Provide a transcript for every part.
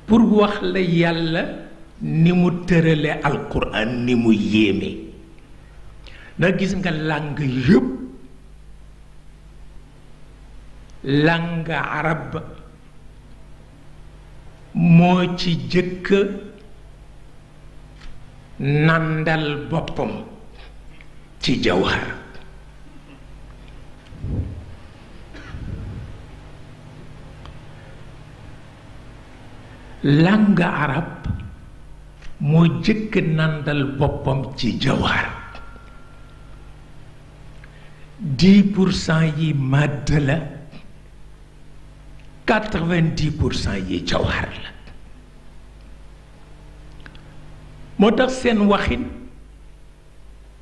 pour wax la yàlla ni mu tërale alquran ni mu yéeme ndax gis nga làng yëpp làng arab moo ci jëkk nandal boppam ci jawhar làng arab moo jëkk nandal boppam ci jawhar 10% yi màdd la 90% yi jawhar la moo tax seen waxin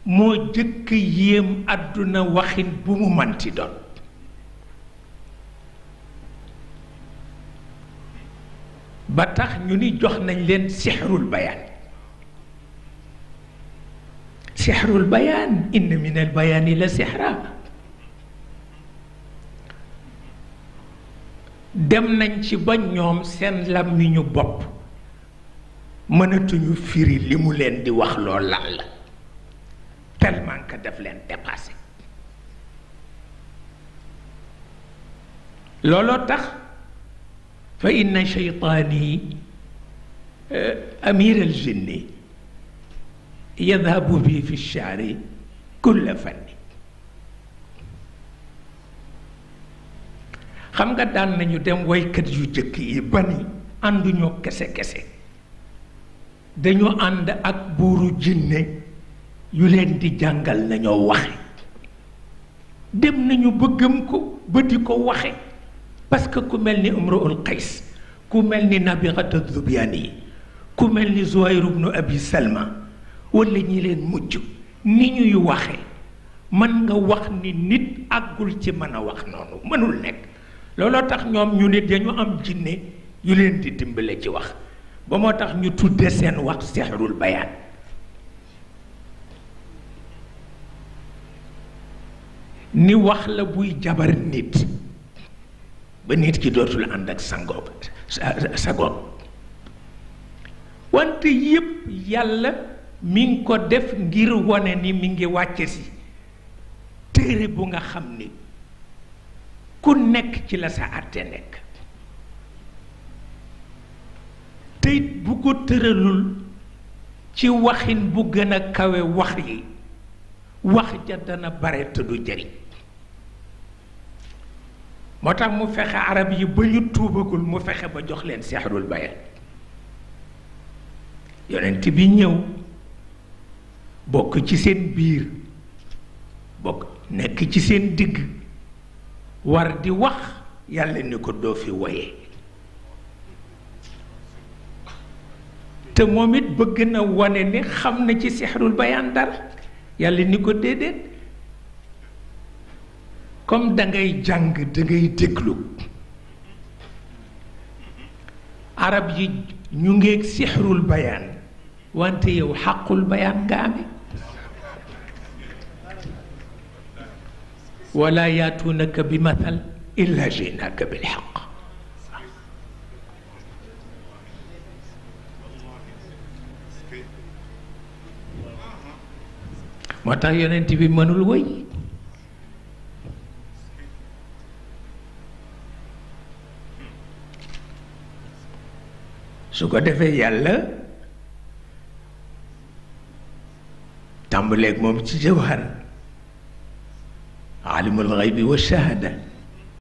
moo jëkk yéem àdduna waxin bu mu manti doon ba tax ñu ni jox nañ leen sixrul bayaan sixrul bayaan inna min al bayaani la sixra dem nañ ci ba ñoom seen làmmiñu bopp mënatuñu firi li mu leen di wax lool lan la tellement que daf leen dépassé looloo tax fa inna shaytaani amir al jinni yadhabu bi fi shaari kulla fanni xam nga daan nañu dem waykat yu jëkk yi bani ànduñoo kese dañu ànd ak buuru jinne yu leen di jàngal nañoo waxe dem nañu ba gëm ko ba di ko waxe parce que ku mel ni Imruul Qays ku mel ni Nabigata Zubyani ku mel ni Zuhayr ibnu Abi Salma wala ñi leen mujj ni ñuy waxe mën nga wax ni nit àggul ci mën a wax noonu mënul nekk looloo tax ñoom ñu nit dañu am jinne yu leen di dimbale ci wax ba moo tax ñu tudde seen wax sixrul bayaan ni wax la buy jabar nit ba nit ki dootul ànd ak sangoom sagoom wante yépp yàlla mi ngi ko def ngir wone ni mi ngi wàcce si téere bu nga xam ni ku nekk ci la sa àtte nekk teyit bu ko tëralul ci waxin bu gën a kawe wax yi wax ja dana bare te du jëriñ moo tax mu fexe arab yi ba ñu tuubagul mu fexe ba jox leen sixrul bayaan yonent bi ñëw bokk ci seen biir bokk nekk ci seen digg war di wax yàlla ni ko doo fi woyee te moom it bëgg na wane ni xam na ci sixrul bayaan dara yàlla ni ko déedéet comme dangay jàng dangay déglu arab yi ñu ngeeg sixrul bayaan wante yow xaqul bayaan nga ame wala yaatuunaka bi mathal illa jinaka bil xaq moo tax yonent bi mënul woy su ko defee yàlla tàmbaleeg moom ci jawhar alimul xaybi wa shahada